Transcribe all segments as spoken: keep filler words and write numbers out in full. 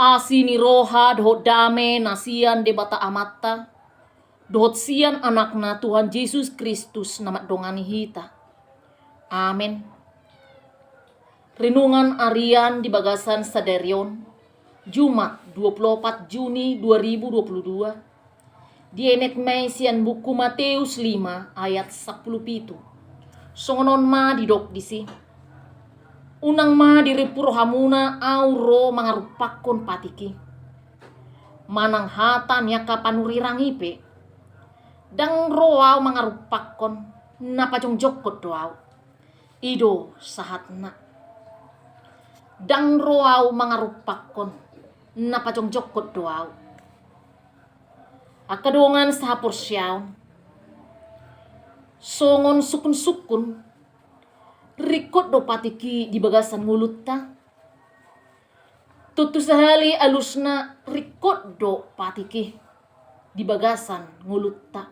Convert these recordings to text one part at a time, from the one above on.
Asi ni roha dohot dame na sian Debata Amanta, dohot sian Anakna Tuhan Jesus Kristus na mandongani hita. Amen. Renungan harian di bagasan sadari on, Jumat, dua puluh opat Juni dua ribu dua puluh dua. Dienet ma i sian buku Mateus lima ayat sampulu pitu. Songon on ma didok disi: Unang ma dirimpu rohamuna Ahu ro mangarumpakkon patik i. Manang hata ni angka panurirang i pe, ndang ro Ahu mangarumpakkon, na pajongjongkon do Ahu. I do sahatna. Ndang ro Ahu mangarumpakkon, na pajongjongkon do Ahu. Angka dongan sahaporseaon, songon sungkunsungkun, ringkot do patik i di bagasan ngolunta. Tontu sahali alusna, ringkot do patik i di bagasan ngolunta.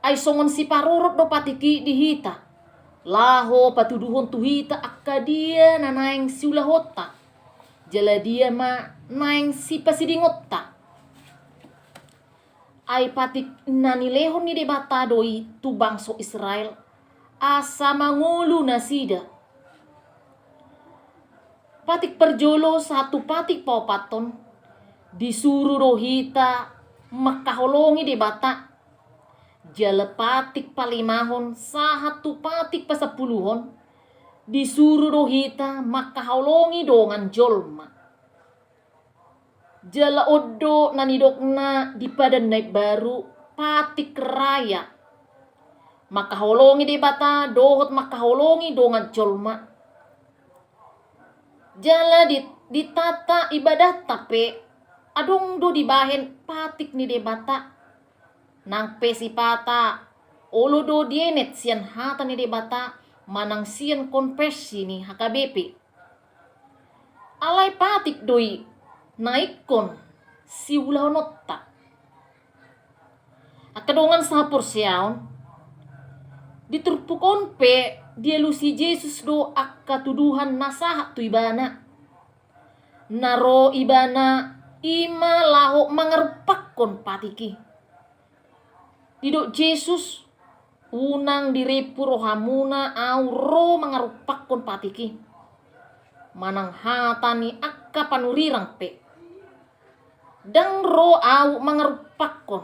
Ai songon siparorot do patik i di hita, laho patuduhon tu hita angka dia na naeng siulahonta, jala dia ma naeng sipasidingonta. Ai patik na nilehon ni Debata do i tu bangso Israel, asa mangolu nasida. Patik parjolo sahat tu patik paopathon, disuru do hita mangkaholongi Debata. Jala patik palimahon sahat tu patik pasampuluhon, disuru do hita mangkaholongi dongan jolma. Jala on do na nidokna di Padan na Imbaru, patik raya. Mangkaholongi Debata dohot mangkaholongi dongan jolma. Jala di, di tata ibadahta pe, adong do dibahen patik ni Debata. Nang pe sipata, olo do dienet sian hata ni Debata, manang sian konversi ni H K B P. Alai patik do i na ingkon siulahononta. Angka dongan sahaporseaon, di turpuk on pe dialusi Jesus do angka tuduhan na sahat tu ibana. Na ro ibana i ma laho mangarumpakkon patik i. Didok Jesus: Unang dirimpu rohamuna Ahu ro mangarumpakkon patik i. Manang hata ni angka panurirang pe, ndang ro Ahu mangarumpakkon,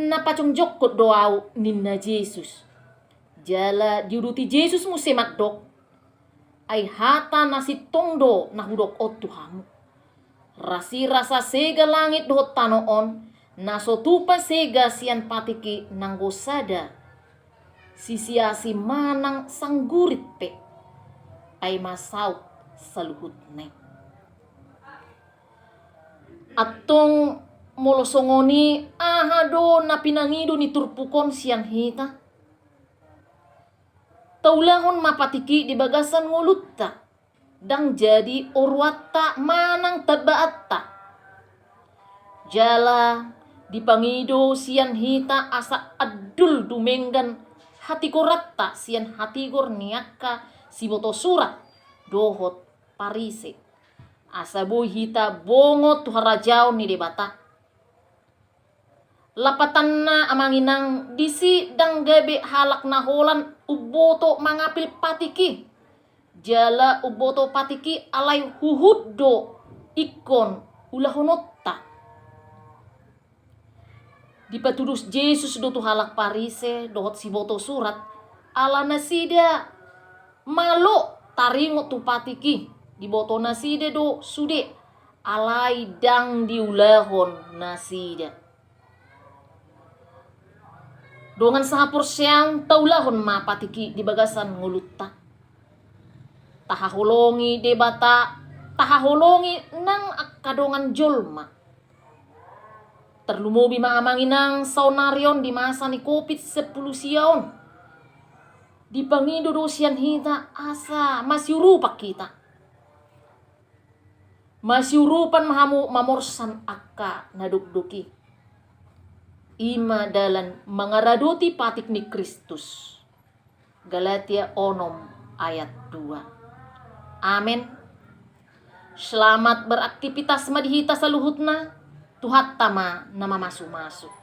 na pajongjongkon do Ahu, ninna Jesus. Jala diuduti Jesus muse mandok: Ai hata na sintong do na hudok on tu hamu. Rasirasa sega langit dohot tano on, na so tupa sega sian patik i nanggo sada sisiasi manang sanggurit pe, ai ma saut saluhutna i. Antong molo songon i, aha do na pinangido ni turpuk on sian hita? Taulahon ma patik i di bagasan ngolunta, ndang jadi oruanta manang tambaanta. Jala dipangido sian hita asa andul dumenggan hatigoranta sian hatigor ni angka siboto surat dohot Parise, asa boi hita bongot tu harajaon ni Debata. Lapatanna, amang inang, disi ndang gabe halak na holan umboto mangapil patik i. Jala umboto patik i alai huhut do ingkon ulahononta. Dipatudos Jesus do tu halak Parise dohot siboto surat, ala nasida malo taringot tu patik i, diboto nasida do sude, alai ndang diulahon nasida. Dongan sahaporseaon, taulahon ma patik i di bagasan ngolunta. Tahaholongi Debata, tahaholongi nang angka dongan jolma. Tarlumobi ma, amang inang, saonari on di masa ni Covid sampulu sia on. Dipangido do sian hita asa masiurupan hita. Masiurupan ma hamu mamorsan angka na dokdok i. I ma dalan mangaradoti patik ni Kristus. Galatia onom ayat dua. Amen. Selamat beraktivitas ma di hita saluhutna. Tuhanta ma na mamasumasu.